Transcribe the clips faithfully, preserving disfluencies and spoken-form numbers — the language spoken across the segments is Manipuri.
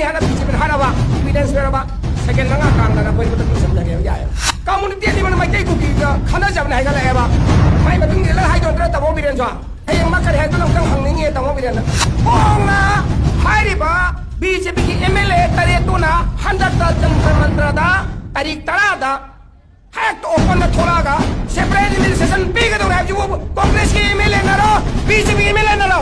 ꯍꯥꯏꯅ ꯕꯤ ꯖꯦ ꯄꯤꯅ ꯍꯥꯏꯔꯕ, ꯏꯚꯤꯗꯦꯟꯁ ꯄꯤꯔꯕ, ꯁꯦꯀꯦꯟ ꯃꯉꯥ ꯀꯥꯡꯗꯅ ꯑꯩꯈꯣꯏ ꯈꯨꯗꯛꯇ ꯂꯣꯏꯁꯤꯟꯖꯒꯦ ꯌꯥꯏ꯫ ꯀꯝꯃꯨꯅꯤꯇꯤ ꯑꯅꯤꯃꯛꯅ ꯃꯩꯇꯩ ꯀꯨꯀꯤꯒ ꯈꯟꯅꯖꯕꯅꯦ ꯍꯥꯏꯒꯠꯂꯛꯑꯦꯕ꯫ ꯃꯥꯏ ꯃꯇꯨꯡ ꯏꯜꯂ ꯍꯥꯏꯗꯣ ꯅꯠꯇ꯭ꯔꯥ ꯇꯥꯃꯣ ꯕꯤꯔꯦꯟꯁꯨ? ꯍꯌꯦꯡ ꯃꯥ ꯀꯔꯤ ꯍꯥꯏꯗꯣꯏꯅꯣ ꯑꯝꯇꯪ ꯍꯪꯅꯤꯡꯉꯦ ꯇꯥꯃꯣ ꯕꯤꯔꯦꯟꯗ꯫ ꯍꯣꯡꯅ ꯍꯥꯏꯔꯤꯕ ꯕꯤ ꯖꯦ ꯄꯤꯒꯤ ꯑꯦꯝ ꯑꯦꯜ ꯑꯦ ꯇꯔꯦꯠꯇꯨꯅ ꯍꯟꯗꯛꯇ ꯖꯟꯇꯔ ꯃꯟꯇ꯭ꯔꯗ ꯇꯥꯔꯤꯛ ꯇꯔꯥꯗ ꯍꯦꯛꯇ ꯑꯣꯄꯟꯗ ꯊꯣꯛꯂꯛꯑꯒ ꯁꯦꯄꯔꯦꯠ ꯑꯦꯗꯃꯤꯅꯤꯁꯇ꯭ꯔꯦꯁꯟ ꯄꯤꯒꯗꯧꯔꯦ ꯍꯥꯏꯕꯁꯤꯕꯨ ꯀꯣꯡꯒ꯭ꯔꯦꯁꯀꯤ ꯑꯦꯝ ꯑꯦꯜ ꯑꯦꯅꯔꯣ, ꯕꯤ ꯖꯦ ꯄꯤꯒꯤ ꯑꯦꯝ ꯑꯦꯜ ꯑꯦꯅꯔꯣ?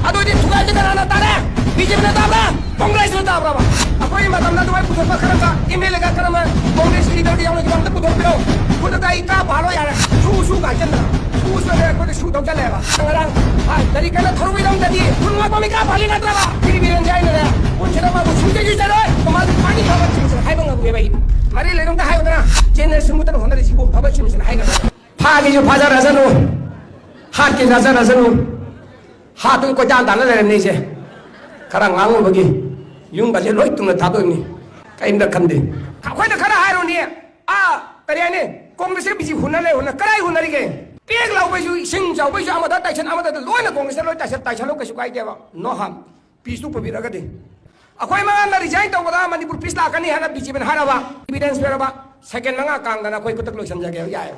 ꯑꯗꯨꯗꯤ ꯊꯨꯒꯥꯏꯗꯨ ꯀꯅꯥꯅ ꯇꯥꯔꯦ? ꯕꯤ ꯖꯦ ꯄꯤꯅ ꯇꯥꯕ꯭ꯔꯥ? ꯀꯣꯡꯒ꯭ꯔꯦꯁꯅ ꯇꯥꯕ꯭ꯔꯕ? ꯑꯩꯈꯣꯏꯒꯤ ꯃꯇꯝꯗ ꯑꯗꯨꯃꯥꯏꯅ ꯄꯨꯊꯣꯛꯄ ꯈꯔ ꯑꯃ ꯑꯦꯝ ꯑꯦꯜ ꯑꯦꯒ ꯈꯔ ꯑꯃ ꯀꯣꯡꯒ꯭ꯔꯦꯁꯀꯤ ꯂꯤꯗꯔꯒ ꯌꯥꯎꯅ ꯈꯤꯇꯪ ꯑꯝꯇ ꯄꯨꯊꯣꯛꯄꯤꯔꯣ꯫ ꯈꯨꯗꯛꯇ ꯑꯩ ꯀꯥꯞꯄ ꯍꯥꯜꯂꯣ ꯌꯥꯔꯦ꯫ ꯁꯨ ꯁꯨ ꯀꯥꯏꯁꯤꯟꯗꯅ ꯁꯨ ꯁꯨ ꯑꯩꯈꯣꯏꯗ ꯁꯨ ꯊꯧꯖꯜꯂꯦꯕ꯫ ꯉꯔꯥꯡ ꯍꯥꯏ ꯀꯔꯤ ꯀꯟꯅ ꯊꯧꯔꯨꯕꯩꯗꯃꯛꯇꯗꯤ ꯈꯨꯟ ꯉꯥꯛꯄ ꯃꯤ ꯀꯥꯞꯄ ꯍꯥꯜꯂꯤ ꯅꯠꯇ꯭ꯔꯕ? ꯀꯤꯔꯤ ꯕꯤꯔꯦꯟꯁꯦ ꯑꯩꯅꯅꯦ ꯄꯨꯟꯁꯤꯗ ꯃꯥꯕꯨ ꯁꯨꯡꯆꯠ ꯆꯠꯂꯣꯏ꯫ ꯃꯥꯗꯤ ꯈ꯭ꯋꯥꯏꯗꯒꯤ ꯐꯕ ꯆꯤꯡꯁꯤꯅ ꯍꯥꯏꯕ ꯉꯝꯃꯦꯕ ꯑꯩ꯫ ꯃꯔꯤ ꯂꯩꯔꯝꯗ ꯍꯥꯏꯕꯗꯅ ꯖꯦꯅꯦꯔꯦꯁꯟ ꯃꯨꯠꯇꯅ ꯍꯣꯠꯅꯔꯤꯁꯤꯕꯨ ꯐꯕ ꯆꯤꯡꯁꯤꯅ ꯍꯥꯏꯒꯅꯤ꯫ ꯐꯥꯒꯤꯁꯨ ꯐꯥꯖꯔꯁꯅꯨ, ꯍꯥꯠꯀꯤ ꯆꯥꯖꯔꯁꯅꯨ꯫ ꯍꯥꯠꯇꯨꯒꯤ ꯀꯣꯏꯇꯥꯟ ꯇꯥꯟꯅ ꯂꯩꯔꯝꯅꯤ ꯑꯩꯁꯦ꯫ ꯈꯔ ꯉꯥꯡꯉꯨꯕꯒꯤ ꯌꯨꯝꯒꯁꯦ ꯂꯣꯏ ꯇꯨꯝꯅ ꯊꯥꯗꯣꯛꯏꯅꯤ꯫ ꯀꯔꯤꯝꯇ ꯈꯟꯗꯦ꯫ ꯑꯩꯈꯣꯏꯅ ꯈꯔ ꯍꯥꯏꯔꯨꯅꯤ, ꯑꯥ, ꯀꯔꯤ ꯍꯥꯏꯅꯤ, ꯀꯣꯡꯒ꯭ꯔꯦꯁꯀ ꯕꯤ ꯖꯦ ꯄꯤ ꯍꯨꯟꯅ ꯂꯩ, ꯍꯨꯟꯅ ꯀꯗꯥꯏ ꯍꯨꯟꯅꯔꯤꯒꯦ? ꯄꯦꯛ ꯂꯥꯎꯕꯩꯁꯨ, ꯏꯁꯤꯡ ꯆꯥꯎꯕꯩꯁꯨ, ꯑꯃꯗ ꯇꯥꯏꯁꯟ, ꯑꯃꯗ ꯂꯣꯏꯅ ꯀꯣꯡꯒ꯭ꯔꯦꯁꯇ ꯂꯣꯏ ꯇꯥꯏꯁꯟ, ꯇꯥꯏꯁꯜꯂꯣ, ꯀꯩꯁꯨ ꯀꯥꯏꯗꯦꯕ꯫ No harm꯫ ꯄꯤꯁꯇꯨ ꯄꯨꯕꯤꯔꯒꯗꯤ꯫ ꯑꯩꯈꯣꯏ ꯃꯉꯥꯅ ꯔꯤꯖꯥꯏꯟ ꯇꯧꯕꯗ ꯃꯅꯤꯄꯨꯔ ꯄꯤꯁ ꯂꯥꯛꯀꯅꯤ ꯍꯥꯏꯅ ꯕꯤ ꯖꯦ ꯄꯤꯅ ꯍꯥꯏꯔꯕ, ꯏꯚꯤꯗꯦꯟꯁ ꯄꯤꯔꯕ, ꯁꯦꯀꯦꯟ ꯃꯉꯥ ꯀꯥꯡꯗꯅ ꯑꯩꯈꯣꯏ ꯈꯨꯗꯛ ꯂꯣꯏꯁꯤꯟꯖꯒꯦ ꯌꯥꯏ꯫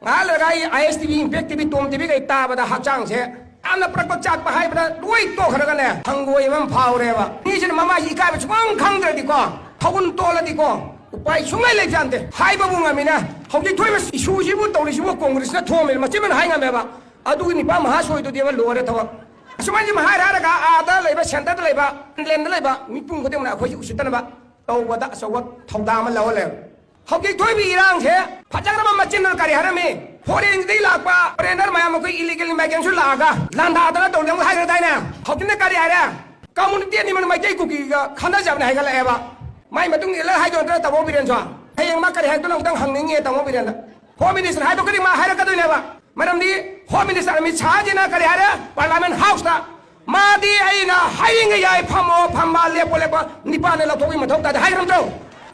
ꯉꯥꯏꯍꯥꯛ ꯂꯩꯔꯒ ꯑꯩ I S T V, Impact T V, Tom T V ꯀꯩ ꯇꯥꯕꯗ ꯍꯛꯆꯥꯡꯁꯦ ꯌꯥꯝꯅ ꯄ꯭ꯔꯛ ꯄ꯭ꯔꯛ ꯆꯥꯛꯄ ꯍꯥꯏꯕꯗ ꯂꯣꯏ ꯇꯣꯛꯈ꯭ꯔꯒꯅꯦ, ꯍꯪꯒꯣꯏꯕ ꯑꯃ ꯐꯥꯎꯔꯦꯕ꯫ ꯃꯤꯁꯤꯅ ꯃꯃꯥꯏꯁꯤ ꯏꯀꯥꯏꯕ ꯁꯨꯡꯈꯪ ꯈꯪꯗ꯭ꯔꯗꯤꯀꯣ, ꯊꯧꯒꯨꯟ ꯇꯣꯜꯂꯗꯤꯀꯣ, ꯎꯄꯥꯏ ꯁꯨꯡꯂꯩ ꯂꯩꯖꯥꯟꯗꯦ꯫ ꯍꯥꯏꯕꯕꯨ ꯉꯝꯃꯤꯅ, ꯍꯧꯖꯤꯛ ꯊꯣꯛꯏꯕ ꯏꯁꯨꯁꯤꯕꯨ ꯇꯧꯔꯤꯁꯤꯕꯨ ꯀꯣꯡꯒ꯭ꯔꯦꯁꯅ ꯊꯣꯛꯑꯝꯃꯤꯅ ꯃꯆꯤꯟ ꯃꯅꯥ ꯍꯥꯏ ꯉꯝꯃꯦꯕ꯫ ꯑꯗꯨꯒꯤ ꯅꯤꯄꯥ ꯃꯍꯥꯁꯣꯏꯗꯨꯗꯤ ꯑꯃ ꯂꯣꯏꯔꯦ ꯊꯕꯛ꯫ ꯑꯁꯨꯃꯥꯏꯅ ꯁꯨꯝ ꯍꯥꯏꯔ ꯍꯥꯏꯔꯒ ꯑꯥꯗ ꯂꯩꯕ, ꯁꯦꯟꯇꯔꯗ ꯂꯩꯕ, ꯏꯪꯂꯦꯟꯗ ꯂꯩꯕ ꯃꯤꯄꯨꯝ ꯈꯨꯗꯤꯡꯃꯛꯅ ꯑꯩꯈꯣꯏꯁꯤ ꯎꯁꯤꯠꯇꯅꯕ ꯇꯧꯕꯗ ꯑꯆꯧꯕ ꯊꯧꯗꯥꯡ ꯑꯃ ꯂꯧꯍꯜꯂꯦꯕ꯫ ꯍꯧꯖꯤꯛ ꯊꯣꯛꯏꯕ ꯏꯔꯥꯡꯁꯦ ꯐꯖꯈ꯭ꯔꯕ ꯃꯆꯤꯟꯅ ꯀꯔꯤ ꯍꯥꯏꯔꯝꯃꯤ? ꯐꯣꯔꯦꯟꯗꯒꯤ ꯂꯥꯛꯄ ꯐꯣꯔꯦꯟꯅꯔ ꯃꯌꯥꯝ ꯑꯩꯈꯣꯏ ꯏꯂꯤꯒꯦꯜ ꯏꯃꯥꯏꯒ꯭ꯔꯦꯟꯁꯨ ꯂꯥꯛꯑꯒ ꯂꯥꯟꯗꯥꯗꯅ ꯇꯧꯔꯤꯅꯦ ꯑꯃꯨꯛ ꯍꯥꯏꯈ꯭ꯔꯗꯥꯏꯅꯦ? ꯍꯧꯖꯤꯛꯅ ꯀꯔꯤ ꯍꯥꯏꯔꯦ? ꯀꯝꯃꯨꯅꯤꯇꯤ ꯑꯅꯤꯃꯛꯅ ꯃꯩꯇꯩ ꯀꯨꯀꯤꯒ ꯈꯟꯅꯖꯕꯅꯦ ꯍꯥꯏꯒꯠꯂꯛꯑꯦꯕ꯫ ꯃꯥꯏ ꯃꯇꯨꯡ ꯏꯜꯂ ꯍꯥꯏꯗꯣ ꯅꯠꯇ꯭ꯔꯥ ꯇꯥꯃꯣ ꯕꯤꯔꯦꯟꯁꯨ? ꯍꯌꯦꯡ ꯃꯥ ꯀꯔꯤ ꯍꯥꯏꯔꯛꯇꯣꯏꯅꯣ ꯑꯃꯨꯛꯇꯪ ꯍꯪꯅꯤꯡꯉꯦ ꯇꯥꯃꯣ ꯕꯤꯔꯦꯟꯗ꯫ ꯍꯣꯝ ꯃꯤꯅꯤꯁꯇꯔ ꯍꯥꯏꯕ ꯈꯨꯗꯤꯡ ꯃꯥ ꯍꯥꯏꯔꯛꯀꯗꯣꯏꯅꯦꯕ꯫ ꯃꯔꯝꯗꯤ ꯍꯣꯝ ꯃꯤꯅꯤꯁꯇꯔ ꯑꯃꯤꯠ ꯁꯥꯍꯖꯤꯅ ꯀꯔꯤ ꯍꯥꯏꯔꯦ? ꯄꯥꯔꯂꯥꯃꯦꯟ ꯍꯥꯎꯁꯇ ꯃꯥꯗꯤ ꯑꯩꯅ ꯍꯥꯏꯔꯤꯉꯩ ꯌꯥꯏ, ꯐꯝꯃꯣ ꯐꯝꯕ, ꯂꯦꯞꯄꯣ ꯂꯦꯞꯄ, ꯅꯤꯄꯥꯅ ꯂꯧꯊꯣꯛꯄꯒꯤ ꯃꯊꯧ ꯇꯥꯗꯦ ꯍꯥꯏꯈ꯭ꯔꯝꯗ꯭ꯔꯣ?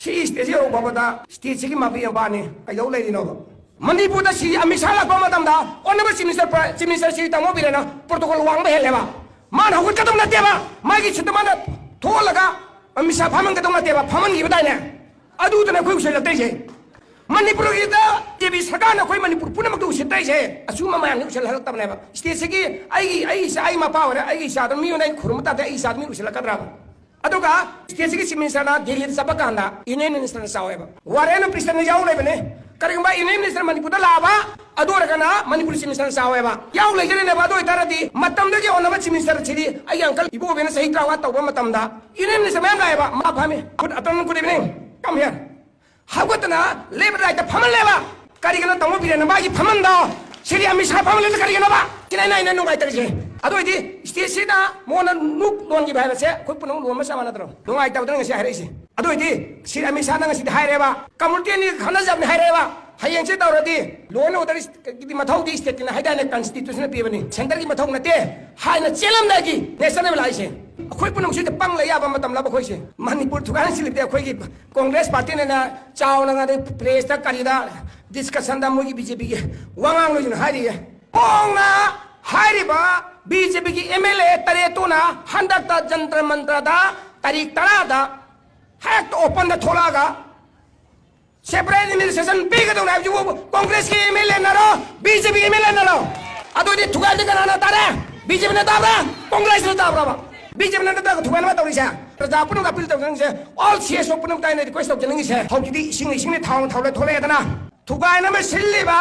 ꯁꯤ ꯁ꯭ꯇꯦꯠꯁꯤ ꯌꯧꯕ ꯐꯥꯎꯕꯗ ꯁ꯭ꯇꯦꯠꯁꯤꯒꯤ ꯃꯄꯤ ꯃꯄꯥꯅꯤ ꯀꯩꯗꯧ ꯂꯩꯔꯤꯅꯣꯕ? ꯃꯅꯤꯄꯨꯔꯗ ꯁꯤ ꯑꯃꯤꯠ ꯁꯥꯍ ꯂꯥꯛꯄ ꯃꯇꯝꯗ honourable chief minister, chief minister ꯁꯤ ꯇꯥꯃꯣ ꯕꯤꯔꯦꯟꯅ ꯄ꯭ꯔꯣꯇꯣꯀꯣꯜ ꯋꯥꯡꯕ ꯍꯦꯜꯂꯦꯕ꯫ ꯃꯥꯅ ꯍꯧꯒꯠꯀꯗꯕ ꯅꯠꯇꯦꯕ꯫ ꯃꯥꯒꯤ ꯁꯤꯠꯇ ꯃꯥꯅ ꯊꯣꯛꯍꯜꯂꯒ ꯑꯃꯤꯠ ꯁꯥ ꯐꯝꯍꯟꯒꯗꯧ ꯅꯠꯇꯦꯕ, ꯐꯝꯍꯟꯈꯤꯕꯗꯥꯏꯅꯦ? ꯑꯗꯨꯗꯅ ꯑꯩꯈꯣꯏ ꯎꯁꯤꯜꯂꯛꯇ꯭ꯔꯤꯁꯦ꯫ ꯃꯅꯤꯄꯨꯔꯒꯤꯗ ꯕꯤ ꯖꯦ ꯄꯤ ꯁꯔꯀꯥꯔꯅ ꯑꯩꯈꯣꯏ ꯃꯅꯤꯄꯨꯔ ꯄꯨꯝꯅꯃꯛꯇ ꯎꯁꯤꯜꯂꯛꯇ꯭ꯔꯤꯁꯦ ꯑꯁꯨꯝꯕ ꯃꯌꯥꯝꯅꯤ ꯎꯁꯤꯜꯍꯜꯂꯛꯇꯕꯅꯦꯕ꯫ ꯁ꯭ꯇꯦꯠꯁꯤꯒꯤ ꯑꯩꯒꯤ, ꯑꯩꯒꯤ ꯏꯆꯥ, ꯑꯩ ꯃꯄꯥ ꯑꯣꯏꯔꯦ, ꯑꯩꯒꯤ ꯏꯆꯥꯗꯣ ꯃꯤ ꯑꯣꯏꯅ ꯑꯩ ꯈꯨꯔꯨꯝꯕ ꯇꯥꯔꯗꯤ ꯑꯩꯒꯤ ꯏꯆꯥꯗꯣ ꯃꯤ ꯎꯁꯤꯜꯂꯛꯀꯗ꯭ꯔꯕ? ꯑꯗꯨꯒ ꯁ꯭ꯇꯦꯠꯁꯤꯒꯤ ꯆꯤꯐ ꯃꯤꯅꯤꯁꯇꯔꯅ ꯗꯦꯜꯂꯤꯗ ꯆꯠꯄ ꯀꯥꯟꯗ ꯌꯨꯅꯤꯌꯟ ꯃꯤꯅꯤꯁꯇꯔꯅ ꯆꯥꯎꯋꯦꯕ, ꯋꯥꯔꯦꯟ ꯑꯣꯐ ꯄ꯭ꯔꯤꯁꯇꯟꯅ ꯌꯥꯎ ꯂꯩꯕꯅꯦ꯫ ꯀꯔꯤꯒꯨꯝꯕ ꯌꯨꯅꯤꯌꯟ ꯃꯤꯅꯤꯁꯇꯔ ꯃꯅꯤꯄꯨꯔꯗ ꯂꯥꯛꯑꯕ, ꯑꯗꯨ ꯑꯣꯏꯔꯒꯅ ꯃꯅꯤꯄꯨꯔ ꯆꯤꯐ ꯃꯤꯅꯤꯁꯇꯔꯅ ꯆꯥꯎꯋꯦꯕ, ꯌꯥꯎ ꯂꯩꯖꯔꯤꯅꯦꯕ꯫ ꯑꯗꯨ ꯑꯣꯏꯇꯥꯔꯗꯤ ꯃꯇꯝꯗꯨꯒꯤ ꯑꯣꯟꯅꯕ ꯆꯤꯐ ꯃꯤꯅꯤꯁꯇꯔꯁꯤꯗꯤ ꯑꯩꯒꯤ ꯑꯪꯀꯜ ꯏꯕꯣꯕꯤꯅ ꯆꯍꯤ ꯇꯔꯥꯃꯉꯥ ꯇꯧꯕ ꯃꯇꯝꯗ ꯌꯨꯅꯤꯌꯟ ꯃꯤꯅꯤꯁꯇꯔ ꯃꯌꯥꯝ ꯂꯥꯛꯑꯦꯕ, ꯃꯥ ꯐꯝꯃꯤ꯫ Good afternoon, good evening, come here. ꯍꯧꯒꯠꯇꯅ ꯂꯦꯞꯄ ꯂꯥꯏꯔꯤꯛꯇ ꯐꯝꯍꯜꯂꯦꯕ꯫ ꯀꯔꯤꯒꯤꯅꯣ ꯇꯥꯃꯣ ꯕꯤꯔꯦꯟꯅ ꯃꯥꯒꯤ ꯐꯝꯍꯟꯗꯣ? ꯁꯤꯗꯤ ꯑꯃꯤꯠ ꯁꯥ ꯐꯝꯍꯜꯂꯤꯗꯣ ꯀꯔꯤꯒꯤꯅꯣꯕ? ꯁꯤꯅ ꯑꯩꯅ, ꯑꯩꯅ ꯅꯨꯡꯉꯥꯏꯇꯔꯤꯁꯦ꯫ ꯑꯗꯨ ꯑꯣꯏꯗꯤ ꯁ꯭ꯇꯦꯠꯁꯤꯗ ꯃꯉꯣꯟꯗ ꯅꯨꯡ ꯂꯣꯟꯈꯤꯕ ꯍꯥꯏꯕꯁꯦ ꯑꯩꯈꯣꯏ ꯄꯨꯝꯅꯃꯛ ꯂꯣꯟꯕ ꯆꯞ ꯃꯥꯟꯅꯗ꯭ꯔꯣ? ꯅꯨꯡꯉꯥꯏꯇꯕꯗꯨꯅ ꯉꯁꯤ ꯍꯥꯏꯔꯛꯏꯁꯦ꯫ ꯑꯗꯨ ꯑꯣꯏꯗꯤ ꯁꯤ ꯑꯃꯤꯠ ꯁꯥꯅ ꯉꯁꯤꯗꯤ ꯍꯥꯏꯔꯦꯕ, ꯀꯝꯃꯨꯅꯤꯇꯤ ꯑꯅꯤꯒ ꯈꯠꯅꯖꯕꯅꯤ ꯍꯥꯏꯔꯦꯕ꯫ ꯍꯌꯦꯡꯁꯦ ꯇꯧꯔꯗꯤ ꯂꯣ ꯑꯦꯟ ꯑꯣꯔꯗꯔꯒꯤ ꯃꯊꯧꯗꯤ ꯁ꯭ꯇꯦꯠꯀꯤꯅ ꯍꯥꯏꯗꯥꯏꯅꯦ, ꯀꯟꯁꯇꯤꯇ꯭ꯌꯨꯁꯟꯅ ꯄꯤꯕꯅꯤ, ꯁꯦꯟꯇꯔꯒꯤ ꯃꯊꯧ ꯅꯠꯇꯦ ꯍꯥꯏꯅ ꯆꯦꯜꯂꯝꯗꯥꯏꯒꯤ ꯅꯦꯁꯅꯦꯜ ꯂꯥꯛꯏꯁꯦ꯫ ꯑꯩꯈꯣꯏ ꯄꯨꯝꯅꯃꯛꯁꯤꯗ ꯄꯪ ꯂꯩ ꯌꯥꯕ ꯃꯇꯝ ꯂꯕ ꯑꯩꯈꯣꯏꯁꯦ꯫ ꯃꯅꯤꯄꯨꯔ ꯊꯨꯒꯥꯏꯅ ꯁꯤꯜꯂꯤꯕꯗꯤ ꯑꯩꯈꯣꯏꯒꯤ ꯀꯣꯡꯒ꯭ꯔꯦꯁ ꯄꯥꯔꯇꯤꯅ ꯆꯥꯎꯅ ꯉꯥꯗꯩ ꯄ꯭ꯔꯦꯁꯇ ꯀꯔꯤꯗ ꯗꯤꯁꯀꯁꯟꯗ ꯃꯣꯏꯒꯤ ꯕꯤ ꯖꯦ ꯄꯤꯒꯤ ꯋꯥꯉꯥꯡꯂꯣꯏꯁꯤꯅ ꯍꯥꯏꯔꯤꯌꯦ꯫ ꯍꯣꯡꯅ ꯍꯥꯏꯔꯤꯕ ꯕꯤ ꯖꯦ ꯄꯤꯒꯤ ꯑꯦꯝ ꯑꯦꯜ ꯑꯦ ꯇꯔꯦꯠꯇꯨꯅ ꯍꯟꯗꯛꯇ ꯖꯟꯇ꯭ꯔ ꯃꯟꯇ꯭ꯔꯗ ꯇꯥꯔꯤꯛ ꯇꯔꯥꯗ ꯍꯦꯛꯇ ꯑꯣꯄꯟꯗ ꯊꯣꯛꯂꯛꯑꯒ ꯁꯦꯄꯔꯦꯠ ꯑꯦꯗꯃꯤꯅꯤꯁꯇ꯭ꯔꯦꯁꯟ ꯄꯤꯒꯗꯧꯅꯦ ꯍꯥꯏꯕꯁꯤꯕꯨ ꯀꯣꯡꯒ꯭ꯔꯦꯁꯀꯤ ꯑꯦꯝ ꯑꯦꯜ ꯑꯦꯅꯔꯣ, ꯕꯤ ꯖꯦ ꯄꯤꯒꯤ ꯑꯦꯝ ꯑꯦꯜ ꯑꯦꯅꯔꯣ? ꯑꯗꯨꯗꯤ ꯊꯨꯒꯥꯏꯕꯗꯤ ꯀꯅꯥꯅ ꯇꯥꯔꯦ? ꯕꯤ ꯖꯦ ꯄꯤꯅ ꯇꯥꯕ꯭ꯔꯥ? ꯀꯣꯡꯒ꯭ꯔꯦꯁꯅ ꯇꯥꯕ꯭ꯔꯕ? ꯕꯤ ꯖꯦ ꯄꯤꯅ ꯅꯠꯇ꯭ꯔꯒ ꯊꯨꯒꯥꯏꯅꯕ ꯇꯧꯔꯤꯁꯦ? ꯄ꯭ꯔꯖꯥ ꯄꯨꯝꯅꯃꯛ ꯑꯄꯤꯜ ꯇꯧꯖꯅꯤꯡꯉꯤꯁꯦ, ꯑꯣꯜ ꯁꯤ ꯑꯦꯁ ꯑꯣ ꯄꯨꯝꯅꯃꯛꯇ ꯑꯩꯅ ꯔꯤꯀ꯭ꯋꯦꯁ ꯇꯧꯖꯅꯤꯡꯉꯤꯁꯦ, ꯍꯧꯖꯤꯛꯇꯤ ꯏꯁꯤꯡ ꯏꯁꯤꯡꯅꯤ, ꯊꯥꯎꯅ ꯊꯥꯎ ꯂꯣꯏ ꯊꯣꯛꯂꯛꯑꯦꯗꯅ, ꯊꯨꯒꯥꯏꯅꯕ ꯁꯤꯜꯂꯤꯕ,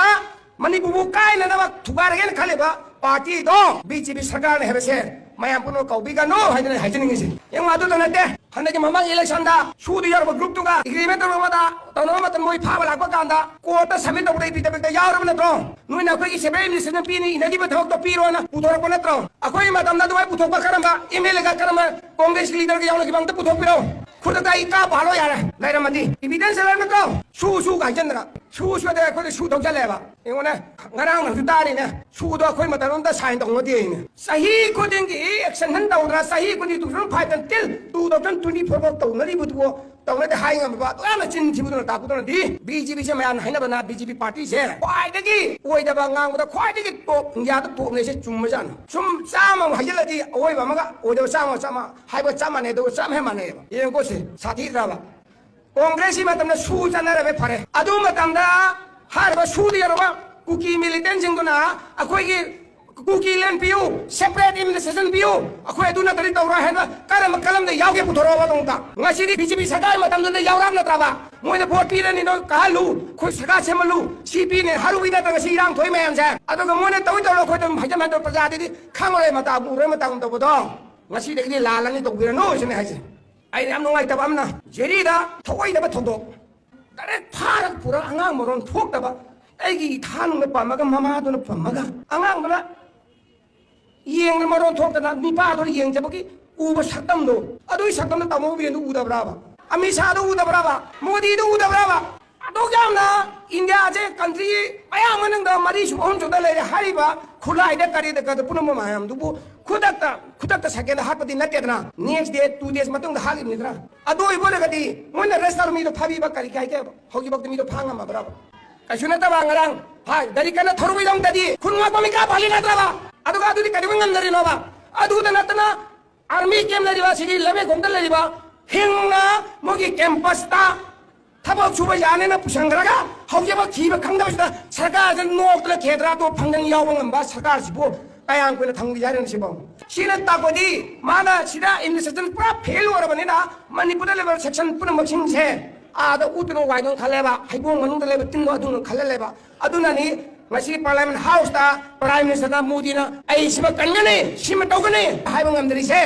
ꯃꯅꯤꯄꯨꯔꯕꯨ ꯀꯥꯏꯅꯅꯕ ꯊꯨꯒꯥꯏꯔꯒꯦꯅ ꯈꯜꯂꯤꯕ ꯄꯥꯔꯇꯤꯗꯣ ꯕꯤ ꯖꯦ ꯄꯤ ꯁꯔꯀꯥꯔꯅꯦ ꯍꯥꯏꯕꯁꯦ ꯃꯌꯥꯝ ꯄꯨꯝꯅꯃꯛ ꯀꯥꯎꯕꯤꯒꯅꯨ ꯍꯥꯏꯗꯅ ꯍꯥꯏꯖꯅꯤꯡꯉꯤꯁꯦ꯫ ꯌꯦꯡꯉꯨ, ꯑꯗꯨꯗ ꯅꯠꯇꯦ, ꯍꯟꯗꯛꯀꯤ ꯃꯃꯥꯡ ꯏꯂꯦꯛꯁꯟꯗ ꯁꯨꯗ ꯌꯥꯎꯔꯕ ꯒ꯭ꯔꯨꯞꯇꯨꯒ ꯑꯦꯒ꯭ꯔꯤꯃꯦꯟ ꯇꯧꯅꯕꯗ, ꯇꯧꯅꯕ ꯃꯇꯝ ꯃꯣꯏ ꯐꯥꯕ ꯂꯥꯛꯄ ꯀꯥꯟꯗ ꯀꯣꯔꯠꯇ ꯁꯕꯃꯤꯠ ꯇꯧꯕꯗ ꯏꯐꯤꯗꯦꯕꯤꯠꯇ ꯌꯥꯎꯔꯕ ꯅꯠꯇ꯭ꯔꯣ? ꯅꯣꯏꯅ ꯑꯩꯈꯣꯏꯒꯤ ꯁꯦꯄꯔꯦꯠ ꯑꯦꯗꯃꯤꯅꯤꯁꯇ꯭ꯔꯦꯁꯟ ꯄꯤꯅꯤ, ꯏꯅꯈꯤꯕ ꯊꯕꯛꯇꯣ ꯄꯤꯔꯣꯅ ꯄꯨꯊꯣꯔꯛꯄ ꯅꯠꯇ꯭ꯔꯣ? ꯑꯩꯈꯣꯏꯒꯤ ꯃꯇꯝꯗ ꯑꯗꯨꯃꯥꯏꯅ ꯄꯨꯊꯣꯛꯄ ꯀꯔꯝꯕ ꯑꯦꯝ ꯑꯦꯜ ꯑꯦꯒ ꯀꯔꯝꯕ ꯀꯣꯡꯒ꯭ꯔꯦꯁꯀꯤ ꯂꯤꯗꯔꯒ ꯌꯥꯎꯅꯈꯤꯕ ꯑꯝꯇ ꯄꯨꯊꯣꯛꯄꯤꯔꯣ꯫ ꯈꯨꯗꯛꯇ ꯑꯩ ꯀꯥꯞꯄ ꯍꯜꯂꯣ ꯌꯥꯔꯦ, ꯂꯩꯔꯝꯃꯗꯤ꯫ ꯏꯚꯤꯗꯦꯟꯁ ꯂꯩꯔ ꯅꯠꯇ꯭ꯔꯣ? ꯁꯨ ꯁꯨ ꯀꯥꯏꯁꯤꯟꯗꯅ꯫ ꯁꯨ ꯁꯨꯗ ꯑꯩꯈꯣꯏꯗ ꯁꯨ ꯊꯧꯖꯜꯂꯦꯕ꯫ ꯌꯦꯡꯉꯣꯅꯦ, ꯉꯔꯥꯡ ꯅꯪꯁꯨ ꯇꯥꯔꯤꯅꯦ, ꯁꯨꯗꯣ ꯑꯩꯈꯣꯏ ꯃꯇꯝ ꯑꯝꯇ ꯁꯥꯏꯟ ꯇꯧꯅꯗꯦꯅꯦ꯫ ꯆꯍꯤ ꯈꯨꯗꯤꯡꯒꯤ ꯑꯦꯛꯁꯇꯦꯟꯁꯟ ꯇꯧꯗꯅ ꯆꯍꯤ ꯈꯨꯗꯤꯡꯒꯤ two thousand five ꯇ till two thousand twenty four ꯐꯥꯎ ꯇꯧꯅꯔꯤꯕꯗꯨꯕꯨ ꯇꯧꯅꯗꯦ ꯍꯥꯏ ꯉꯝꯃꯕ ꯑꯗꯨ ꯌꯥꯝꯅ ꯆꯤꯟ ꯊꯤꯕꯗꯨꯅ ꯇꯥꯛꯄꯗꯨꯅꯗꯤ ꯕꯤ ꯖꯦ ꯄꯤꯁꯦ ꯃꯌꯥꯝꯅ ꯍꯥꯏꯅꯕꯅ ꯕꯤ ꯖꯦ ꯄꯤ ꯄꯥꯔꯇꯤꯁꯦ ꯈ꯭ꯋꯥꯏꯗꯒꯤ ꯑꯣꯏꯗꯕ ꯉꯥꯡꯕꯗ ꯈ꯭ꯋꯥꯏꯗꯒꯤ ꯇꯣꯞ, ꯏꯟꯗꯤꯌꯥꯗ ꯇꯣꯞꯅꯦꯁꯦ ꯆꯨꯝꯕꯖꯥꯠꯅꯤ꯫ ꯁꯨꯝ ꯆꯥꯝꯃ ꯑꯃꯨꯛ ꯍꯥꯏꯖꯤꯜꯂꯗꯤ ꯑꯋꯣꯏꯕ ꯑꯃꯒ ꯑꯣꯏꯗꯕ ꯆꯥꯝꯃ ꯆꯥꯝꯃ ꯍꯥꯏꯕ ꯆꯞ ꯃꯥꯟꯅꯩ, ꯑꯗꯨꯒ ꯆꯞ ꯍꯦꯛ ꯃꯥꯟꯅꯩꯑꯕ꯫ ꯌꯦꯡꯉꯨꯀꯣ ꯁꯦ, ꯁꯥꯊꯤꯗ꯭ꯔꯕ? ꯀꯣꯡꯒ꯭ꯔꯦꯁꯀꯤ ꯃꯇꯝꯗ ꯁꯨ ꯆꯠꯅꯔꯝꯃꯦ, ꯐꯔꯦ꯫ ꯑꯗꯨ ꯃꯇꯝꯗ ꯍꯥꯏꯔꯤꯕ ꯁꯨꯗ ꯌꯧꯔꯕ ꯀꯨꯀꯤ ꯃꯤꯂꯤꯇꯦꯟꯁꯤꯡꯗꯨꯅ ꯑꯩꯈꯣꯏꯒꯤ ꯀꯨꯀꯤ ꯂꯦꯟ ꯄꯤꯌꯨ, separate administration ꯄꯤꯌꯨ, ꯑꯩꯈꯣꯏ ꯑꯗꯨ ꯅꯠꯇ꯭ꯔꯗꯤ ꯇꯧꯔꯣꯏ ꯍꯥꯏꯅ ꯀꯔꯝꯕ ꯀꯂꯝꯗ ꯌꯥꯎꯒꯦ ꯄꯨꯊꯣꯔꯛꯑꯣ ꯑꯗꯨꯝꯇ꯫ ꯉꯁꯤꯗꯤ ꯕꯤ ꯖꯦ ꯄꯤ ꯁꯔꯀꯥꯔ ꯃꯇꯝꯗꯨꯗ ꯌꯥꯎꯔꯛ ꯅꯠꯇ꯭ꯔꯕ? ꯃꯣꯏꯗ ꯚꯣꯠ ꯄꯤꯔꯅꯤ, ꯅꯣꯏ ꯀꯥꯍꯜꯂꯨ, ꯑꯩꯈꯣꯏ ꯁꯔꯀꯥꯔ ꯁꯦꯝꯍꯜꯂꯨ, ꯁꯤ ꯄꯤꯅꯦ ꯍꯥꯏꯔꯨꯕꯩ ꯅꯠꯇ꯭ꯔ ꯉꯁꯤ ꯏꯔꯥꯡ ꯊꯣꯛꯏ ꯃꯌꯥꯝꯁꯦ? ꯑꯗꯨꯒ ꯃꯣꯏꯅ ꯇꯧꯔꯤ ꯇꯧꯔ ꯑꯩꯈꯣꯏ ꯑꯗꯨꯝ ꯍꯥꯏꯖꯟ ꯍꯥꯏꯖꯟ ꯄ꯭ꯔꯖꯥꯗꯗꯤ ꯈꯪꯉꯔꯣꯏ, ꯃꯇꯥ ꯎꯔꯣꯏ, ꯃꯇꯥꯒꯨꯝ ꯇꯧꯕꯗꯣ꯫ ꯉꯁꯤꯗꯒꯤꯗꯤ ꯂꯥꯜꯂꯅꯤ ꯇꯧꯕꯤꯔꯅꯨ ꯁꯤꯅꯦ ꯍꯥꯏꯁꯦ꯫ ꯑꯩꯅ ꯌꯥꯝ ꯅꯨꯡꯉꯥꯏꯇꯕ ꯑꯃꯅ ꯖꯦꯔꯤꯗ ꯊꯧꯑꯣꯏꯗꯕ ꯊꯧꯗꯣꯛ꯫ ꯗꯥꯏꯔꯦꯛ ꯐꯥꯔꯒ ꯄꯨꯔꯒ ꯑꯉꯥꯡ ꯃꯔꯣꯟ ꯊꯣꯛꯇꯕ, ꯑꯩꯒꯤ ꯏꯊꯥꯅꯨꯡꯅ ꯄꯝꯃꯒ ꯃꯃꯥꯗꯨꯅ ꯄꯝꯃꯒ ꯑꯉꯥꯡꯗꯨꯅ ꯌꯦꯡꯗꯅ ꯃꯔꯣꯟ ꯊꯣꯛꯇꯅ ꯅꯤꯄꯥꯗꯨꯅ ꯌꯦꯡꯖꯕꯒꯤ ꯎꯕ ꯁꯛꯇꯝꯗꯣ, ꯑꯗꯨꯒꯤ ꯁꯛꯇꯝꯗꯣ ꯇꯥꯃꯣ ꯕꯤꯔꯦꯟꯗꯨ ꯎꯗꯕ꯭ꯔꯥꯕ? ꯑꯃꯤꯠ ꯁꯥꯍꯗꯨ ꯎꯗꯕ꯭ꯔꯥꯕ? ꯃꯣꯗꯤꯗꯨ ꯎꯗꯕ꯭ꯔꯥꯕ? ꯑꯗꯨꯛ ꯌꯥꯝꯅ ꯏꯟꯗꯤꯌꯥꯁꯦ ꯀꯟꯇ꯭ꯔꯤ ꯃꯌꯥꯝ ꯃꯅꯨꯡꯗ ꯃꯔꯤ ꯁꯨꯕ ꯑꯍꯨꯝ ꯁꯨꯕꯗ ꯂꯩꯔꯦ ꯍꯥꯏꯔꯤꯕ ꯈꯨꯠꯂꯥꯏꯗ ꯀꯔꯤꯗ ꯀꯔꯤꯗ ꯄꯨꯝꯅꯃꯛ ꯃꯌꯥꯝꯗꯨꯕꯨ ꯈꯨꯗꯛꯇ, ꯈꯨꯗꯛꯇ ꯁꯦꯀꯦꯟꯗ ꯍꯥꯠꯄꯗꯤ ꯅꯠꯇꯦꯗꯅ, next day, two days ꯃꯇꯨꯡꯗ ꯍꯥꯠꯂꯤꯕꯅꯤꯗꯅ꯫ ꯑꯗꯨ ꯑꯣꯏꯕ ꯑꯣꯏꯔꯒꯗꯤ ꯃꯣꯏꯅ ꯑꯦꯔꯦꯁ ꯇꯧꯔ ꯃꯤꯗꯣ ꯐꯥꯕꯤꯕ ꯀꯔꯤ ꯀꯥꯏꯒꯦꯕ? ꯍꯧꯖꯤꯛꯐꯥꯎꯗ ꯃꯤꯗꯣ ꯐꯥ ꯉꯝꯃꯕ꯭ꯔꯕ? ꯀꯩꯁꯨ ꯅꯠꯇꯕ ꯉꯔꯥꯡ, ꯍꯥꯏ, ꯒꯥꯔꯤ ꯀꯟꯅ ꯊꯧꯔꯨꯕꯩꯗꯃꯛꯇꯗꯤ ꯈꯨꯟ ꯉꯥꯛꯄ ꯃꯤꯀꯥꯞ ꯍꯥꯜꯂꯤ ꯅꯠꯇ꯭ꯔꯕ? ꯑꯗꯨꯒ ꯑꯗꯨꯗꯤ ꯀꯩꯗꯧꯕ ꯉꯝꯅꯔꯤꯅꯣꯕ? ꯑꯗꯨꯗ ꯅꯠꯇꯅ ꯑꯥꯔꯃꯤ ꯀꯦꯝ ꯂꯩꯔꯤꯕ, ꯑꯁꯤꯒꯤ ꯂꯩꯃꯦꯈꯣꯡꯗ ꯂꯩꯔꯤꯕ ꯍꯤꯡꯅ ꯃꯣꯏꯒꯤ ꯀꯦꯝꯄꯁꯇ ꯊꯕꯛ ꯁꯨꯕ ꯌꯥꯅꯦꯅ ꯄꯨꯁꯟꯈ꯭ꯔꯒ ꯍꯧꯖꯤꯛꯐꯥꯎ ꯊꯤꯕ ꯈꯪꯗꯕꯁꯤꯗ ꯁꯔꯀꯥꯔꯁꯦ ꯅꯣꯛꯇꯅ ꯈꯦꯗ꯭ꯔꯥꯗꯣ ꯐꯪꯗꯅ ꯌꯥꯎꯕ ꯉꯝꯕ ꯁꯔꯀꯥꯔꯁꯤꯕꯨ ꯀꯌꯥꯝ ꯀꯨꯏꯅ ꯊꯝꯈꯤꯒꯦ ꯍꯥꯏꯔꯤꯅꯣ ꯁꯤꯕꯣ? ꯁꯤꯅ ꯇꯥꯛꯄꯗꯤ ꯃꯥꯅ ꯁꯤꯗ administration ꯄꯨꯔꯥ fail ꯑꯣꯏꯔꯕꯅꯤꯅ ꯃꯅꯤꯄꯨꯔꯗ ꯂꯩꯕ section ꯄꯨꯝꯅꯃꯛꯁꯤꯡꯁꯦ ꯑꯥꯗ ꯎꯠꯇꯨꯅ ꯋꯥꯏꯗꯨꯅ ꯈꯜꯂꯦꯕ, ꯍꯩꯕꯣꯡ ꯃꯅꯨꯡꯗ ꯂꯩꯕ ꯇꯤꯟꯗꯣ ꯑꯗꯨꯅ ꯈꯜꯍꯜꯂꯦꯕ꯫ ꯑꯗꯨꯅꯅꯤ ꯉꯁꯤ Parliament House ꯇ Prime Minister ꯅ ꯃꯣꯗꯤꯅ "ꯑꯩ ꯁꯤꯃ ꯀꯟꯒꯅꯤ, ꯁꯤꯃ ꯇꯧꯒꯅꯤ" ꯍꯥꯏꯕ ꯉꯝꯗ꯭ꯔꯤꯁꯦ꯫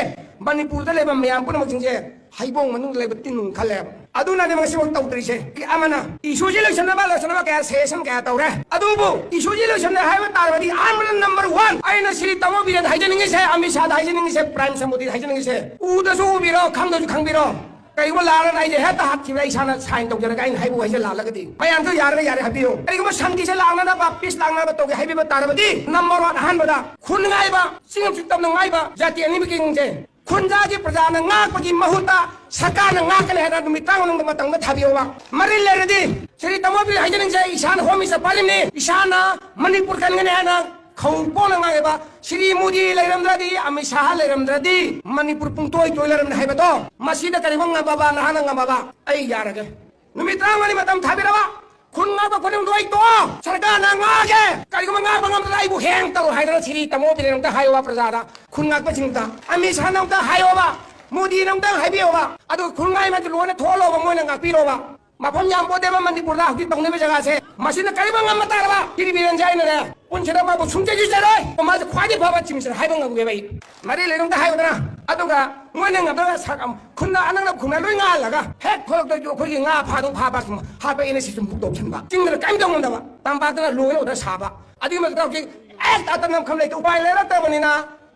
ꯃꯅꯤꯄꯨꯔꯗ ꯂꯩꯕ ꯃꯌꯥꯝ ꯄꯨꯝꯅꯃꯛꯁꯤꯡꯁꯦ ꯍꯩꯕꯣꯡ ꯃꯅꯨꯡꯗ ꯂꯩꯕ ꯇꯤꯟ ꯈꯜꯂꯦꯕ꯫ ꯑꯗꯨꯅꯅꯦ ꯉꯁꯤꯐꯥꯎ ꯇꯧꯗ꯭ꯔꯤꯁꯦ꯫ ꯑꯃꯅ issue ꯁꯤ ꯂꯣꯏꯁꯟꯅꯕ, ꯂꯣꯏꯁꯟꯅꯕ ꯀꯌꯥ suggestion ꯀꯌꯥ ꯇꯧꯔꯦ꯫ ꯑꯗꯨꯕꯨ issue ꯁꯤ ꯂꯣꯏꯁꯟꯅ ꯍꯥꯏꯕ ꯇꯥꯔꯕꯗꯤ ꯑꯍꯥꯟꯕꯗ number one ꯑꯩꯅ ꯁ꯭ꯔꯤ ꯇꯥꯃꯣ ꯕꯤꯔꯦꯟꯗ ꯍꯥꯏꯖꯅꯤꯡꯉꯤꯁꯦ, ꯑꯃꯤꯠ ꯁꯥꯍꯗ ꯍꯥꯏꯖꯅꯤꯡꯉꯤꯁꯦ, Prime Minister ꯃꯣꯗꯤꯗ ꯍꯥꯏꯖꯅꯤꯡꯉꯤꯁꯦ, ꯎꯗꯁꯨ ꯎꯕꯤꯔꯣ, ꯈꯪꯗꯁꯨ ꯈꯪꯕꯤꯔꯣ, ꯀꯩꯒꯨꯝꯕ ꯂꯥꯛꯂꯒ ꯑꯩꯁꯦ ꯍꯦꯛꯇ ꯍꯥꯠꯈꯤꯕꯗ ꯏꯁꯥꯅ sign ꯇꯧꯖꯔꯒ ꯑꯩꯅ ꯍꯥꯏꯕꯨ ꯍꯥꯏꯖ ꯂꯥꯛꯂꯒꯗꯤ ꯃꯌꯥꯝꯁꯨ ꯌꯥꯔꯒ ꯌꯥꯔꯦ ꯍꯥꯏꯕꯤꯌꯨ꯫ ꯀꯔꯤꯒꯨꯝꯕ ꯁꯥꯟꯇꯤꯁꯦ ꯂꯥꯛꯅꯅꯕ, peace ꯂꯥꯛꯅꯅꯕ ꯇꯧꯒꯦ ꯍꯥꯏꯕꯤꯕ ꯇꯥꯔꯕꯗꯤ number one ꯑꯍꯥꯟꯕꯗ ꯈꯨꯟ ꯉꯥꯏꯕ, ꯆꯤꯡ ꯆꯤꯛꯇꯝꯅ ꯉꯥꯏꯕ ꯖꯥꯇꯤ ꯑꯅꯤꯃꯛꯀꯤꯁꯦ ꯈꯨꯟꯖꯥꯒꯤ ꯄ꯭ꯔꯖꯥꯅ ꯉꯥꯛꯄꯒꯤ ꯃꯍꯨꯠꯇ ꯁꯔꯀꯥꯔꯅ ꯉꯥꯛꯀꯅꯤ ꯍꯥꯏꯅ ꯅꯨꯃꯤꯠ ꯇꯔꯥꯃꯉꯥ ꯃꯅꯨꯡꯗ ꯃꯇꯝꯗ ꯊꯥꯕꯤꯌꯣꯕ꯫ ꯃꯔꯤ ꯂꯩꯔꯗꯤ ꯁꯤꯔꯤ ꯇꯃꯣ ꯕꯤꯔꯦꯟ ꯍꯥꯏꯖꯅꯤꯡꯁꯦ, ꯏꯁꯥꯅ ꯍꯣꯝ ꯃꯤꯅꯤꯁꯇꯔ ꯄꯥꯜꯂꯤꯕꯅꯤ, ꯏꯁꯥꯅ ꯃꯅꯤꯄꯨꯔ ꯀꯟꯒꯅꯤ ꯍꯥꯏꯅ ꯈꯧ ꯄꯣꯛꯅ ꯉꯥꯡꯉꯦꯕ꯫ ꯁꯤꯔꯤ ꯃꯣꯗꯤ ꯂꯩꯔꯝꯗ꯭ꯔꯗꯤ, ꯑꯃꯤꯠ ꯁꯥꯍ ꯂꯩꯔꯝꯗ꯭ꯔꯗꯤ ꯃꯅꯤꯄꯨꯔ ꯄꯨꯡꯇꯣꯏ ꯇꯣꯏ ꯂꯩꯔꯝꯅꯤ ꯍꯥꯏꯕꯗꯣ, ꯃꯁꯤꯗ ꯀꯔꯤꯒꯨꯝꯕ ꯉꯝꯃꯕ, ꯅꯍꯥꯛꯅ ꯉꯝꯃꯕ, ꯑꯩ ꯌꯥꯔꯒꯦ꯫ ꯅꯨꯃꯤꯠ ꯇꯔꯥꯃꯉꯥꯅꯤ ꯃꯇꯝ ꯊꯥꯕꯤꯔꯕ, ꯈꯨꯟ ꯉꯥꯛꯄ ꯈꯨꯗꯤꯡꯃꯛꯇꯣ ꯑꯩ ꯇꯣꯛꯑꯣ, ꯁꯔꯀꯥꯔꯅ ꯉꯥꯛꯑꯒꯦ, ꯀꯔꯤꯒꯨꯝꯕ ꯉꯥꯛꯄ ꯉꯝꯗ꯭ꯔ ꯑꯩꯕꯨ ꯍꯦꯡ ꯇꯧꯔꯣ ꯍꯥꯏꯗꯅ ꯁꯤꯔꯤ ꯇꯃꯣ ꯕꯤꯔꯦꯟ ꯑꯝꯇ ꯍꯥꯏꯌꯣꯕ ꯄ꯭ꯔꯖꯥꯗ, ꯈꯨꯟ ꯉꯥꯛꯄꯁꯤꯡꯗ, ꯑꯃꯤꯠ ꯁꯥꯍꯅ ꯑꯝꯇ ꯍꯥꯏꯌꯣꯕ, ꯃꯣꯗꯤꯅ ꯑꯝꯇ ꯍꯥꯏꯕꯤꯌꯣꯕ꯫ ꯑꯗꯨꯒ ꯈꯨꯟ ꯉꯥꯛꯏ ꯃꯌꯥꯝꯗꯨ ꯂꯣꯏꯅ ꯊꯣꯛꯍꯜꯂꯣꯕ, ꯃꯣꯏꯅ ꯉꯥꯛꯄꯤꯔꯣꯕ꯫ ꯃꯐꯝ ꯌꯥꯝ ꯄꯣꯠꯇꯦꯕ ꯃꯅꯤꯄꯨꯔꯗ ꯍꯧꯖꯤꯛ ꯇꯧꯅꯕ ꯖꯒꯥꯁꯦ꯫ ꯃꯁꯤꯅ ꯀꯔꯤꯒꯨꯝꯕ ꯉꯝꯕ ꯇꯥꯔꯕ, ꯁꯤꯔꯤ ꯕꯤꯔꯦꯟꯁꯦ ꯑꯩꯅꯅꯦ, ꯄꯨꯟꯁꯤꯗ ꯃꯥꯕꯨ ꯁꯨꯡꯆꯩꯁꯨ ꯆꯩꯔꯣꯏ꯫ ꯃꯥꯁꯦ ꯈ꯭ꯋꯥꯏꯗꯒꯤ ꯐꯕ ꯆꯤꯞ ꯃꯤꯅꯤꯁꯇꯔ ꯍꯥꯏꯕ ꯉꯝꯒꯦꯕ ꯑꯩ꯫ ꯃꯔꯤ ꯂꯩꯅꯨꯡꯗ ꯍꯥꯏꯌꯨꯗꯅ꯫ ꯑꯗꯨꯒ ꯃꯣꯏꯅ ꯉꯝꯗꯅ ꯁꯛ ꯑꯃ ꯈꯨꯟꯗ ꯑꯅꯛꯅꯕ ꯈꯨꯟꯗ ꯂꯣꯏ ꯉꯥꯍꯜꯂꯒ ꯍꯦꯛ ꯊꯣꯛꯂꯛꯇ꯭ꯔꯁꯨ ꯑꯩꯈꯣꯏꯒꯤ ꯉꯥ ꯐꯥꯗꯧ ꯐꯥꯕ ꯍꯥꯠꯄ ꯑꯩꯅ ꯁꯤ ꯁꯨꯝ ꯄꯨꯊꯣꯛꯁꯤꯟꯕ꯫ ꯆꯤꯡꯗꯅ ꯀꯔꯤꯝ ꯇꯧ ꯉꯝꯗꯕ꯫ ꯇꯝꯄꯥꯛꯇꯅ ꯂꯣꯏꯅ ꯑꯣꯗꯔ ꯁꯥꯕ꯫ ꯑꯗꯨꯒꯤ ꯃꯊꯛꯇ ꯍꯧꯖꯤꯛ ꯍꯦꯛ ꯑꯇ ꯅꯝꯈꯝ ꯂꯩꯇ ꯎꯄꯥꯏ ꯂꯩꯔꯛꯇꯕꯅꯤꯅ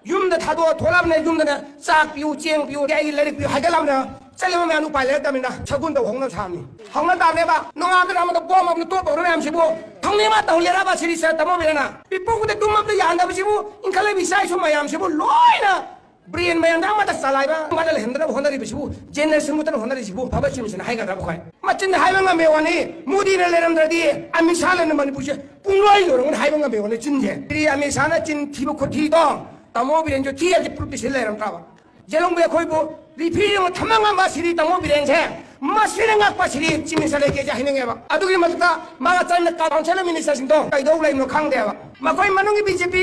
ꯌꯨꯝꯗ ꯊꯥꯗꯣꯛꯑ ꯊꯣꯛꯂꯛꯑꯕꯅꯦ꯫ ꯌꯨꯝꯗꯅ ꯆꯥꯛ ꯄꯤꯌꯨ, ꯆꯦꯡ ꯄꯤꯌꯨ, ꯑꯩꯒꯤ ꯂꯥꯏꯔꯤꯛ ꯄꯤꯌꯨ ꯍꯥꯏꯒꯠꯂꯕꯅꯤꯅ ꯆꯠꯂꯤꯕ ꯃꯌꯥꯝꯗꯨ ꯎꯄꯥꯏ ꯂꯩꯔꯛꯇꯕꯅꯤꯅ ꯁꯒꯨꯟ ꯇꯧ ꯍꯧꯅ ꯁꯥꯕꯅꯤ꯫ ꯍꯧꯅ ꯇꯥꯕꯅꯦꯕ꯫ ꯅꯣꯡꯉꯥꯟꯕꯗ ꯑꯃꯗ ꯕꯣꯝ ꯑꯃꯗ ꯇꯣꯞ ꯇꯧꯔ ꯃꯌꯥꯝꯁꯤꯕꯨ ꯊꯧꯅꯤꯡ ꯑꯃ ꯇꯧꯍꯜꯂꯦꯔꯕ ꯁꯤꯔꯤ ꯁꯥꯔ ꯇꯃꯣ ꯕꯤꯔꯦꯟꯅ? ꯄꯤꯄꯨ ꯈꯨꯗ ꯇꯨꯝꯕ ꯑꯝꯇ ꯌꯥꯍꯟꯗꯕꯁꯤꯕꯨ ꯏꯟꯈꯠꯂꯛꯏꯕ ꯏꯆꯥ ꯏꯁꯨ ꯃꯌꯥꯝꯁꯤꯕꯨ ꯂꯣꯏꯅ ꯕ꯭ꯔꯦꯟ ꯃꯌꯥꯝꯗ ꯑꯃꯠꯇ ꯆꯂꯥꯏꯕ, ꯑꯃꯠꯇ ꯂꯩꯍꯟꯗꯅꯕ ꯍꯣꯠꯅꯔꯤꯕꯁꯤꯕꯨ, ꯖꯦꯅꯦꯔꯦꯁꯟ ꯃꯨꯠꯇꯅ ꯍꯣꯠꯅꯔꯤꯁꯤꯕꯨ ꯐꯕ ꯆꯤꯟꯁꯤꯅ ꯍꯥꯏꯒꯗ꯭ꯔꯕ ꯑꯩꯈꯣꯏ? ꯃꯆꯤꯟꯗ ꯍꯥꯏꯕ ꯉꯝꯕꯩ ꯋꯥꯅꯤ, ꯃꯣꯗꯤꯅ ꯂꯩꯔꯝꯗ꯭ꯔꯗꯤ ꯑꯃꯤꯠ ꯁꯥꯍꯅ ꯃꯅꯤꯄꯨꯔꯁꯦ ꯄꯨꯡꯂꯣꯏ ꯂꯣꯏꯔꯝꯒꯅꯤ ꯍꯥꯏꯕ ꯉꯝꯕꯩ ꯋꯥꯅꯤ ꯆꯤꯟꯁꯦ꯫ ꯁꯤꯔꯤ ꯑꯃꯤꯠ ꯁꯥꯍꯅ ꯆꯤꯟ ꯊꯤꯕ ꯈꯨꯊꯤꯗꯣ ꯇꯃꯣ ꯕꯤꯔꯦꯟꯁꯨ ꯊꯤ ꯍꯥꯏꯁꯦ ꯄ꯭ꯔꯨꯞꯇꯤ ꯁꯤ ꯂꯩꯔꯝꯗ꯭ꯔꯕ? ꯖꯦꯂꯣꯡꯕꯤ ꯑꯩꯈꯣꯏꯕꯨ ꯔꯤꯐ꯭ꯌꯨꯖꯤ ꯑꯃ ꯊꯝꯕ ꯉꯝꯕ ꯁꯤꯔꯤ ꯇꯃꯣ ꯕꯤꯔꯦꯟꯁꯦ, ꯃꯁꯤꯅ ꯉꯛꯄ ꯁꯤꯔꯤ ꯆꯤꯞ ꯃꯤꯅꯤꯁꯇꯔ ꯂꯩꯇꯦꯁꯦ ꯍꯥꯏꯅꯤꯡꯉꯦꯕ꯫ ꯑꯗꯨꯒꯤ ꯃꯊꯛꯇ ꯃꯥꯒ ꯆꯠꯂꯤꯕ ꯀꯥꯎꯟꯁꯤꯜ ꯃꯤꯅꯤꯁꯇꯔꯁꯤꯡꯗꯣ ꯀꯩꯗꯧ ꯂꯩꯕꯅꯣ ꯈꯪꯗꯦꯕ꯫ ꯃꯈꯣꯏ ꯃꯅꯨꯡꯒꯤ ꯕꯤ ꯖꯦ ꯄꯤ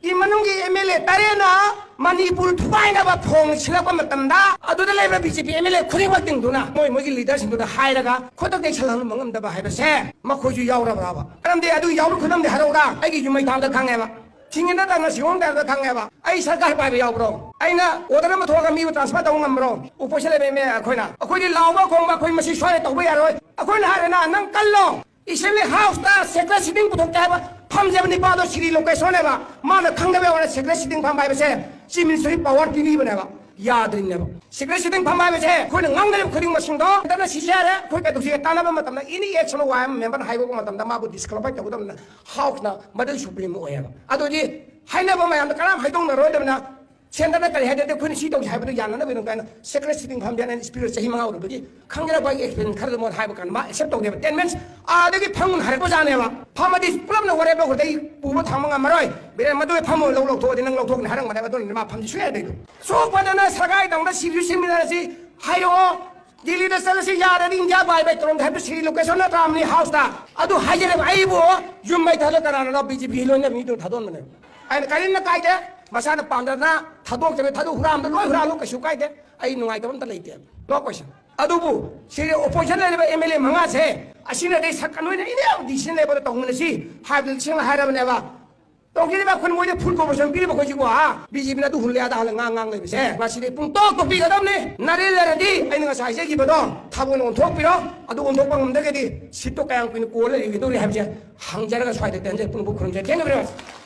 ꯒꯤ ꯃꯅꯨꯡꯒꯤ ꯑꯦꯝ ꯑꯦꯜ ꯑꯦ ꯇꯔꯦꯠꯅ ꯃꯅꯤꯄꯨꯔ ꯊꯨꯒꯥꯏꯅꯕ ꯐꯣꯡ ꯁꯤꯜꯂꯛꯄ ꯃꯇꯝꯗ, ꯑꯗꯨꯗ ꯂꯩꯕ B J P M L A ꯈꯨꯗꯤꯡꯃꯛꯁꯤꯡꯗꯨꯅ ꯃꯣꯏ ꯃꯣꯏꯒꯤ ꯂꯤꯗꯔꯁꯤꯡꯗꯨꯗ ꯍꯥꯏꯔꯒ ꯈꯨꯗꯛꯇ ꯏꯁꯜꯍꯟꯕ ꯉꯝꯗꯕ ꯍꯥꯏꯕꯁꯦ ꯃꯈꯣꯏꯁꯨ ꯌꯥꯎꯔꯕ꯭ꯔꯥꯕ? ꯃꯔꯝꯗꯤ ꯑꯗꯨ ꯌꯥꯎꯔ ꯈꯨꯗꯝꯗꯤ ꯍꯥꯏꯔꯛꯎꯔꯥ? ꯑꯩꯒꯤ ꯌꯨꯝꯃꯩ ꯊꯥꯡꯗ ꯈꯪꯉꯦꯕ, ꯊꯤꯡꯉꯤꯅ ꯇꯥꯅ ꯁꯤꯒꯣꯝ ꯇꯥꯏꯞꯇ ꯈꯪꯉꯦꯕ꯫ ꯑꯩ ꯁꯔꯀꯥꯔ ꯄꯥꯏꯕ ꯌꯥꯎꯕ꯭ꯔꯣ? ꯑꯩꯅ ꯑꯣꯔꯗꯔ ꯑꯃ ꯊꯣꯛꯑꯒ ꯃꯤꯕꯨ ꯇ꯭ꯔꯥꯟꯁꯐꯔ ꯇꯧꯕ ꯉꯝꯕ꯭ꯔꯣ? ꯑꯣꯄꯣꯖꯤꯁꯟ ꯂꯩꯕ ꯑꯦꯝ ꯑꯦꯜ ꯑꯦ ꯑꯩꯈꯣꯏꯅ, ꯑꯩꯈꯣꯏꯗꯤ ꯂꯥꯎꯕ ꯈꯣꯡꯕ ꯑꯩꯈꯣꯏ ꯃꯁꯤ ꯁ꯭ꯋꯥꯏꯗ ꯇꯧꯕ ꯌꯥꯔꯣꯏ꯫ ꯑꯩꯈꯣꯏꯅ ꯍꯥꯏꯔꯦꯅ ꯅꯪ ꯀꯜꯂꯣ, ꯑꯦꯁꯦꯝꯕ꯭ꯂꯤ ꯍꯥꯎꯁꯇ ꯁꯦꯀ꯭ꯔꯦꯠ ꯁꯤꯇꯤꯡ ꯄꯨꯊꯣꯛꯀꯦ ꯍꯥꯏꯕ ꯐꯝꯖꯕ ꯅꯤꯄꯥꯗꯣ ꯁꯤꯔꯤ ꯂꯣꯀꯦꯁꯣꯟꯅꯦꯕ꯫ ꯃꯥꯅ ꯈꯪꯗꯕ ꯌꯥꯎꯔꯦ ꯁꯦꯀ꯭ꯔꯦꯠ ꯁꯤꯇꯤꯡ ꯐꯝꯕ ꯍꯥꯏꯕꯁꯦ ꯆꯤꯞ ꯃꯤꯅꯤꯁꯇꯔꯒꯤ ꯄꯋꯥꯔ ꯄꯤꯕꯤꯕꯅꯦꯕ꯫ ꯌꯥꯗ꯭ꯔꯤꯅꯦꯕ꯫ ꯁꯦꯀ꯭ꯔꯦꯠ ꯁꯤꯇꯤꯡ ꯐꯝꯕ ꯍꯥꯏꯕꯁꯦ ꯑꯩꯈꯣꯏꯅ ꯉꯥꯡꯅꯔꯤꯕ ꯈꯨꯗꯤꯡꯃꯛꯁꯤꯡꯗꯣ ꯍꯟꯗꯛꯅ ꯁꯤꯁꯦ ꯌꯥꯔꯦ, ꯑꯩꯈꯣꯏ ꯀꯩꯗꯧꯁꯤꯒꯦ ꯇꯥꯟꯅꯕ ꯃꯇꯝꯗ ꯑꯦꯅꯤ ꯑꯦꯛꯁꯟ ꯋꯥꯏ ꯑꯃ ꯃꯦꯝꯕꯔꯅ ꯍꯥꯏꯕ ꯃꯇꯝꯗ ꯃꯥꯕꯨ ꯗꯤꯁꯀ꯭ꯋꯥꯂꯤꯐꯥꯏ ꯇꯧꯒꯗꯕꯅꯤꯅ ꯍꯥꯎꯁꯅ ꯃꯗꯨꯒꯤ ꯁꯨꯄ꯭ꯔꯤꯝ ꯑꯣꯏꯌꯦꯕ꯫ ꯑꯗꯨꯗꯤ ꯍꯥꯏꯅꯕ ꯃꯌꯥꯝꯗ ꯀꯅꯥꯝ ꯍꯥꯏꯗꯣꯛꯅꯔꯣꯏꯗꯕꯅꯤꯅ ꯁꯦꯟꯇꯔꯅ ꯀꯔꯤ ꯍꯥꯏꯗ꯭ꯔꯗꯤ ꯑꯩꯈꯣꯏꯅ ꯁꯤ ꯇꯧꯁꯤ ꯍꯥꯏꯕꯗꯣ ꯌꯥꯅꯅꯕꯒꯤꯗꯃꯛꯇ ꯑꯩꯅ ꯁꯦꯀ꯭ꯔꯦꯠ ꯁꯤꯇꯤꯡ ꯐꯝꯗꯦꯅ ꯑꯩꯅ ꯁ꯭ꯄꯤꯀꯔ ꯆꯍꯤ ꯃꯉꯥ ꯑꯣꯏꯔꯨꯕꯒꯤ ꯈꯪꯖꯔꯛꯄ ꯑꯩꯒꯤ ꯑꯦꯛꯁꯄꯤꯔꯤꯌꯦꯟꯁ ꯈꯔꯗ ꯃꯉꯣꯟꯗ ꯍꯥꯏꯕ ꯀꯥꯟꯗ ꯃꯥ ꯑꯦꯛꯁꯦꯞ ꯇꯧꯗꯦꯕ꯫ ꯇꯦꯟ ꯃꯤꯅꯤꯠꯁ ꯑꯥꯗꯒꯤ ꯐꯝꯃꯨꯅ ꯍꯥꯏꯔꯛꯄꯖꯥꯠꯅꯦꯕ꯫ ꯐꯝꯃꯗꯤ ꯄꯨꯂꯞꯅ ꯋꯥꯔꯦꯞ ꯂꯧꯈ꯭ꯔꯗꯤ ꯑꯩ ꯄꯨꯕ ꯊꯥꯡꯕ ꯉꯝꯃꯔꯣꯏ꯫ ꯕꯤꯔꯦꯟ, ꯃꯗꯨ ꯐꯝꯃꯣ, ꯂꯧ ꯂꯧꯊꯣꯛꯑꯗꯤ ꯅꯪ ꯂꯧꯊꯣꯛꯅꯤ ꯍꯥꯏꯔꯝꯕꯅꯦꯕ꯫ ꯑꯗꯨꯅꯅꯦ ꯃꯥ ꯐꯝꯁꯤ ꯁꯨꯡꯌꯥ ꯌꯥꯗ꯭ꯔꯤꯗꯣ꯫ ꯁꯣꯛꯄꯗꯅ ꯁꯔꯀꯥꯔꯒꯤꯗꯃꯛꯇ ꯁꯤꯕꯤꯌꯨ ꯁꯤꯟꯃꯤꯟꯅꯔꯁꯤ ꯍꯥꯏꯔꯛꯑꯣ꯫ ꯗꯤꯜꯂꯤꯗ ꯆꯠꯂꯁꯤ ꯌꯥꯔꯗꯤ ꯏꯟꯗꯤꯌꯥ ꯕꯥꯏ ꯕꯥꯏ ꯇꯧꯔꯝꯗꯦ ꯍꯥꯏꯕꯗꯨ ꯁ꯭ꯔꯤ ꯂꯣꯀꯦꯁꯟ ꯅꯠꯇ꯭ꯔꯥ ꯑꯃꯅꯤ ꯍꯥꯎꯁꯇ꯫ ꯑꯗꯨ ꯍꯥꯏꯖꯔꯦꯕ꯫ ꯑꯩꯕꯨ ꯌꯨꯝ ꯃꯩ ꯊꯥꯗꯣꯛ ꯀꯅꯥꯅꯣ? ꯕꯤ ꯖꯦ ꯄꯤ ꯂꯣꯏꯅ ꯃꯤꯗꯨ ꯊꯥꯗꯣꯛꯑꯝꯕꯅꯦ꯫ ꯑꯩꯅ ꯀꯔꯤꯝꯅ ꯀꯥꯏꯗꯦ꯫ ꯃꯁꯥꯅ ꯄꯥꯝꯗꯅ ꯊꯥꯗꯣꯛꯇꯕ ꯊꯥꯗꯣꯛ ꯍꯨꯔꯥꯟꯕ ꯂꯣꯏ ꯍꯨꯔꯥꯜꯂꯨ, ꯀꯩꯁꯨ ꯀꯥꯏꯗꯦ꯫ ꯑꯩ ꯅꯨꯡꯉꯥꯏꯇꯕ ꯑꯝꯇ ꯂꯩꯇꯦ꯫ ꯅꯣ ꯀꯣꯏꯁꯟ꯫ ꯑꯗꯨꯕꯨ ꯁꯤꯗ ꯑꯣꯄꯣꯖꯤꯁꯟ ꯂꯩꯔꯤꯕ ꯑꯦꯝ ꯑꯦꯜ ꯑꯦ ꯃꯉꯥꯁꯦ ꯑꯁꯤꯅꯗꯤ ꯁꯛ ꯅꯣꯏꯅ ꯑꯦꯅꯤ ꯗꯤꯁꯤꯖꯟ ꯂꯩꯕꯗ ꯇꯧꯃꯤꯟꯅꯁꯤ ꯍꯥꯏꯕꯗꯨ ꯁꯦꯡꯅ ꯍꯥꯏꯔꯕꯅꯦꯕ꯫ ꯇꯧꯈꯤꯗꯕ ꯑꯩꯈꯣꯏ ꯃꯣꯏꯗ ꯐꯨꯜ ꯀꯣꯄꯔꯦꯁꯟ ꯄꯤꯔꯤꯕ ꯑꯩꯈꯣꯏꯁꯤꯕꯨ, ꯍꯥ? ꯕꯤ ꯖꯦ ꯄꯤꯅ ꯑꯗꯨ ꯍꯨꯜꯂꯦ ꯑꯗꯥ ꯍꯨꯜꯂꯦ ꯉꯥꯡ ꯉꯥꯡ ꯂꯩꯕꯁꯦ ꯃꯁꯤꯗꯤ ꯄꯨꯡꯇꯣꯛ ꯇꯣꯛꯄꯤꯒꯗꯕꯅꯤ꯫ ꯅꯔꯦꯟ ꯂꯩꯔꯗꯤ ꯑꯩꯅ ꯉꯁꯥꯏ ꯍꯥꯏꯖꯈꯤꯕꯗꯣ ꯊꯥꯕꯜ ꯑꯣꯟꯊꯣꯛꯄꯤꯔꯣ꯫ ꯑꯗꯨ ꯑꯣꯟꯊꯣꯛꯄ ꯉꯝꯗ꯭ꯔꯒꯗꯤ ꯁꯤꯠꯇꯣ ꯀꯌꯥꯝ ꯀꯨꯏꯅ ꯀꯣꯜꯂ ꯂꯩꯒꯗꯧꯔꯤ ꯍꯥꯏꯕꯁꯦ ꯍꯪꯖꯔꯒ ꯁ꯭ꯋꯥꯏꯗ ꯇꯦꯟꯖꯩ꯫ ꯄꯨꯝꯅꯃꯛ ꯈꯨꯔꯨꯝꯖꯩ꯫ Thank you very much꯫